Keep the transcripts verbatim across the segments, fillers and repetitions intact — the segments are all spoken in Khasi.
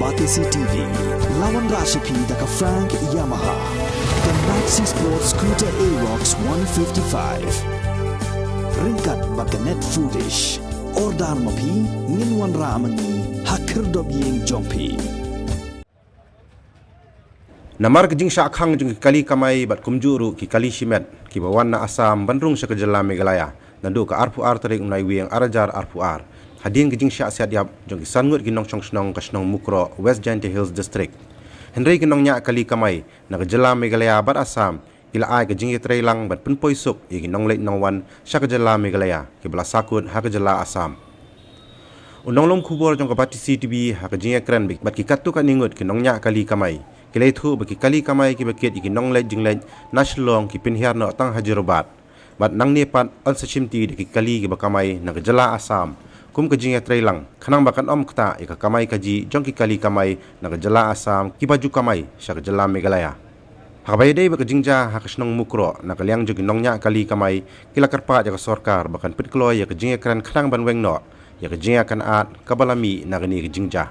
Batesi T V, la wanrah sha phi da ka Frank Yamaha, ka Maxi Sport Scooter Aerox one fifty-five. Ryngkat bad ka Net Foodish. Order ma phi, ngin wanrah ma ngi ha khyrdop ïing jong phi. Namar ka jingshah khang jong ki kali kamai bad kumjuh ruh ki kali shimet kiba wan na Assam ban rung sha ka jylla Meghalaya naduh ka arphew ar tarik u Naiwieng ar hajar arphew ar, hadien ka jingshah siat ïap jong ki san ngut ki nongshong shnong ka shnong Mukroh, West Jaintia Hills District. Hynrei ki nongñiah kali kamai na ka jylla Meghalaya bad Assam ki la ai ka jingïatreilang ban pynpoi suk ïa ki nongleit nongwan sha ka jylla Meghalaya kiba la sahkut ha ka jylla Assam. U nonglum khubor jong ka Batesi T V ha ka jingïakren bad ki katto katne ngut ki nongñiah kali kamai, ki la ïathuh ba ki kali kamai kiba kit ïa ki nongleit jingleit na Shillong ki pynhiar noh tang ha Jorabat. Bad nangne pat yn sa shimti da ki kali kiba kamai na ka jylla Assam kum ka jingïatreilang, khnang ba kan ym ktah ïa ka kamai kajih jong ki kali kamai na ka jylla Assam kiba ju kamai sha ka jylla Meghalaya. Ha kaba ïadei bad ka jingjia ha ka shnong Mukroh, na ka liang jong ki nongñiah kali kamai ki la kyrpad ïa ka sorkar ba kan pynkloi ïa ka jingïakren khnang ban weng noh ïa ka jingïakynad kaba la mih na kane ka jingjia.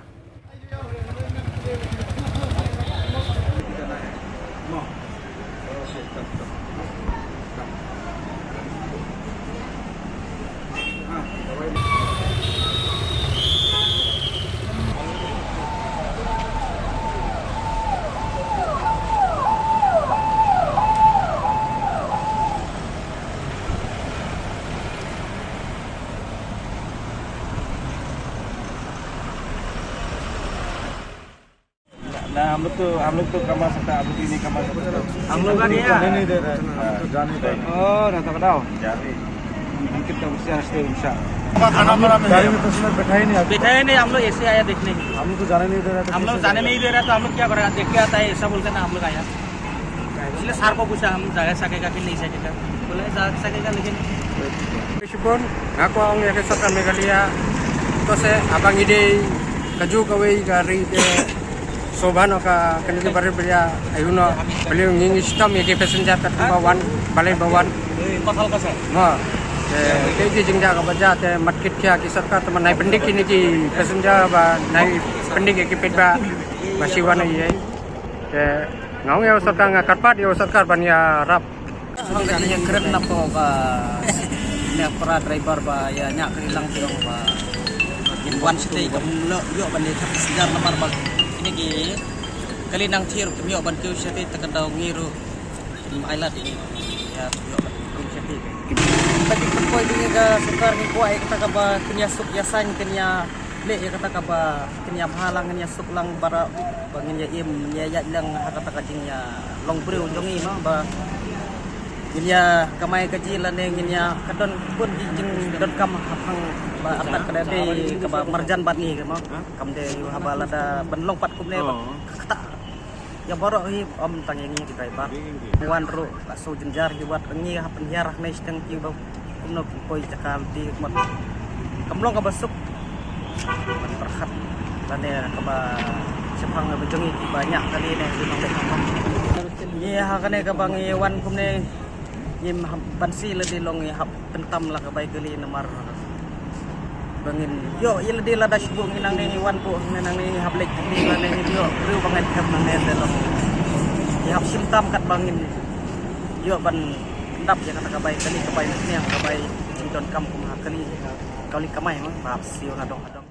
ना, हम लोग तो, हम लोग तो कमा सकता है, अभी भी नहीं कमा सकता। हम लोग का नहीं है। जाने नहीं दे रहे हैं, हम तो जाने नहीं दे रहे हैं। ओ, ना तो बताओ। जाने। हम कितना गुस्सा हंसते हैं, गुस्सा। हम लोग गाड़ी में पैसेंजर बैठा ही नहीं अभी। बैठा ही नहीं, हम लोग ऐसे आया देखने। हम लोग तो जाने नहीं दे रहे हैं, तो हम लोग कैसे जाने जाएगा? नहीं दे रहा, तो हम लोग क्या करेगा? देख के आता है, ऐसा बोलकर ना हम लोग आया। इसलिए सर को पूछा हम, जा सकेगा कि नहीं सकेगा, बोले जा सकेगा, लेकिन Shibun, nga kwah ong ïa ka sorkar Meghalaya, to se haba ngi dei kajuh kawei ka ri te, sngewbha noh ka kane ka barit ba ïa ayu noh, balei ngi ngi shitom ïa ki passenger katkum ba wan, balei ba wan. Mo. Te, te ki jingjia kaba jia te mat kit khia ki sorkar te, nai pyndik kine ki passenger, ba nai pyndik ïa ki paidbah ba shu wan ïa. Te nga ong ïa u sorkar, nga kyrpad ïa u sorkar ban ïarap. Hang ka jingïakren na pdeng ba ne para driver ba ïa ñiah kali lang, ki ong ba kin wan shatei, kam ïoh ban leit thap passenger namar ba kine ki kali nangthie ruh kim ïoh ban kiew shatei, te ka daw ngi ruh kim ailad ïa ngi ïa ïoh ban kiew shatei. Ba ki pynpoi ïa ka sorkar, ngi kwah ïa kata kaba kin ïasuk ïasaiñ, kin ïa leh ïa kata kaba kin ïa bha lang, kin ïa suk lang baroh, ba ngin ïa im, ngin ïa ïaid lang ha kata ka jingïalong briew jong ngi, mo, ba ngin ïa kamai kajih lane ngin ïa, ka don bun ki jingdonkam haphang ba artat ka dei kaba marjan bad ngi, mo. Kam dei haba lada ban long pat kumne ba kata. Ïa baroh hi, ym tang ïa ngi ki driver. Wan ruh la shu jynjar hi, wat ngi hap pynhiar hangne shiteng ki ba kumno ki poi jaka lynti, mat kam long kaba suk. Ban pyrkhat lane kaba shaphang ba jong ngi kiba ñiah kali ne, ki nongleit nongwan. Ngi ha kane kaba ngi wan kumne, ngim hap ban shu lade long, ngi hap pyntam la ka bai kali namar ba ngin ïoh ïa lade lada shu buh ngi nangne, ngi wan buh ngi nangne, ngi hap leit kali lane ngi ïoh briew ba ngeit, hap nangne te long. Ngi hap shim tam katba ngin ïoh ban dap ïa kata ka bai kali, ka bai na niang, ka bai jingdonkam kum ha kali, kali kamai, mo, ba hap siew na dong ha dong.